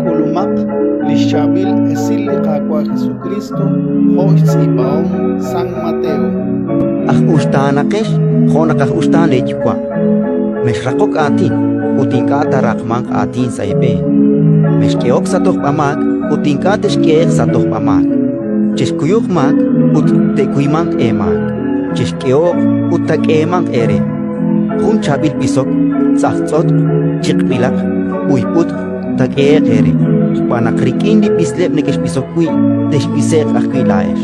K'ulumaq li xChaab'il Esil li Qaawa' Jesukriist jo' xtz'iib'ahom San Mateo. Aj uxtaanaqex jo' naq aj uxtaan leeYuwa'. Mexraqok aatin ut ink'a' taaraqmanq aatin sa' eeb'een. Mexk'ehok sa' tojb'amaak ut ink'a' texk'ehe'q sa' tojb'amaak. Chexkuyuq maak ut te'kuymanq eemaak. Chexk'ehoq ut taak'eemanq eere. Jun chaab'il b'isok, tz'ajtz'otq, chiqb'ilaq, b'uyb'utq taak'ehe'q eere, xb'aan naq rik'in li b'isleb' nekexb'isok wi' texb'ise'q ajwi' laa'ex.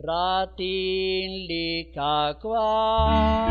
Raatin li Qaawa'.